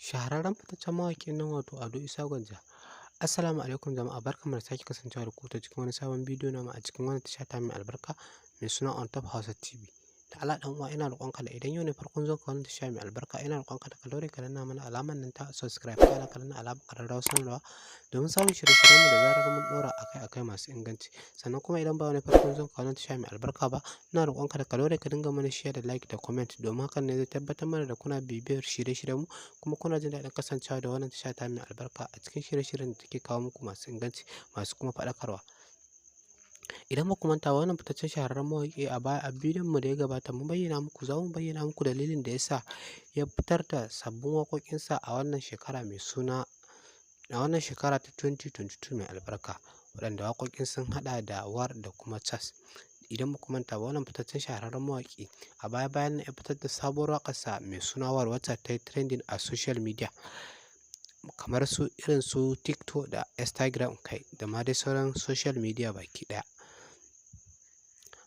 Shahararren fitaccen mawaƙin nan wato Ado Isa Gwanja. Assalamu alaikum jama'a, barkanmu da sake kasancewa da ku ta cikin wani sabon bidiyo namu a cikin wannan tasha ta mai albarka mai suna On Top Hausa TV. Da Allah ɗan uwa, ina roƙonka da idan yau ne farkon zuwanka wannan tasha mai albarka, ina roƙonka da ka daure ka danna mana alamar nan ta subscribe, kana ka danna alamar ƙararrawar sanarwa domin samun shirye-shiryenmu da zarar mun ɗora akai-akai masu inganci. Sannan kuma idan ba wani farkon zuwanka wannan tasha mai albarka ba, ina roƙonka da ka daure ka dinga mana share da like da comment, domin hakan ne zai tabbatar mana da kuna bibiyar shirye-shiryenmu kuma kuna jin daɗin kasancewa da wannan tasha ta mai albarka a cikin shirye-shiryen da take kawo muku masu inganci, masu kuma faɗakarwa. Idan ba ku manta ba, wannan fitaccen shahararren mawaƙi, a baya a bidiyon mu da ya gabata mun bayyana muku, za mu bayyana muku dalilin da ya sa ya fitar da sabbin waƙoƙinsa a wannan shekara mai suna, a wannan shekara ta 2022 mai albarka, waɗanda waƙoƙin sun haɗa da War da kuma Chas. Idan ba ku manta ba, wannan fitaccen shahararren mawaƙi a baya bayan nan ya fitar da sabuwar waƙarsa mai suna War, wacce ta yi trending a social media kamar su irin su TikTok da Instagram, kai da ma dai sauran social media baki ɗaya.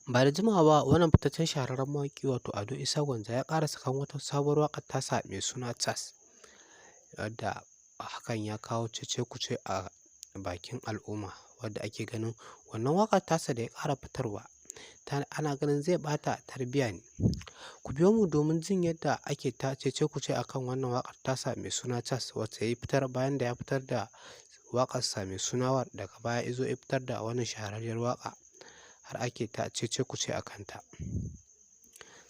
Ba da jimawa ba wannan fitaccen shahararren mawaƙi wato Ado Isa Gwanja ya ƙara sakan wata sabuwar waƙar tasa mai suna Chas, wadda hakan ya kawo cece-kuce a bakin al'umma, wadda ake ganin wannan waƙar tasa da ya ƙara fitarwa ana ganin zai ɓata tarbiyya ne. Ku biyo mu domin jin yadda ake ta cece-kuce a kan wannan waƙar tasa mai suna Chas, wacce ya fitar bayan da ya fitar da waƙarsa mai suna War, daga baya ya zo ya fitar da wannan shahararriyar waƙa har ake ta cece-kuce a kanta.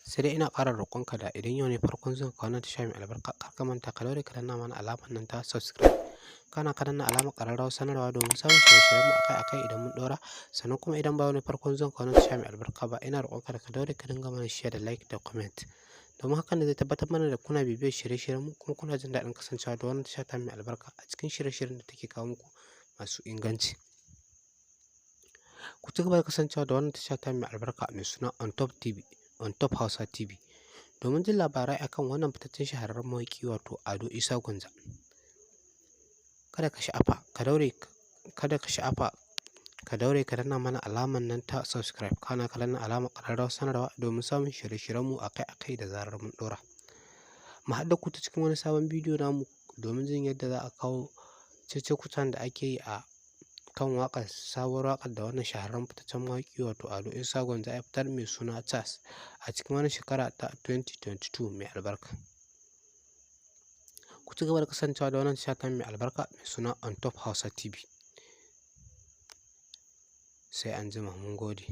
Sai dai ina ƙara roƙonka da idan yau ne farkon zuwanka wannan tasha mai albarka, kar ka manta ka daure ka danna mana alamar nan ta subscribe, kana ka danna alamar ƙararrawar sanarwa domin samun shirye-shiryenmu akai-akai idan mun ɗora. Sannan kuma idan ba wani farkon zuwanka wannan tasha mai albarka ba, ina roƙonka da ka daure ka dinga mana share da like da comment, domin hakan ne zai tabbatar mana da kuna bibiyar shirye-shiryenmu kuma kuna jin daɗin kasancewa da wannan tasha ta mai albarka a cikin shirye-shiryen da take kawo muku masu inganci. Ku ci gaba da kasancewa da wannan tasha ta mai albarka mai suna On Top TV, On Top Hausa TV, domin jin labarai akan wannan fitaccen shahararren mawaƙi wato Ado Isa Gwanja. Kada ka sha'afa, ka daure, kada ka sha'afa, ka daure ka danna mana alamar nan ta subscribe, kana ka danna alamar ƙararrawar sanarwa domin samun shirye-shiryenmu akai-akai da zarar mun ɗora. Mu haɗu da ku ta cikin wani sabon bidiyo namu domin jin yadda za a kawo cece-kucen da ake yi a kan waƙar, sabuwar waƙar da wannan shahararren fitaccen mawaƙi wato Ado Isa Gwanja ya fitar mai suna Chas a cikin wannan shekara ta 2022 mai albarka. Ku ci gaba da kasancewa da wannan tasha ta mai albarka mai suna On Top Hausa TV. Sai anjima, mun gode.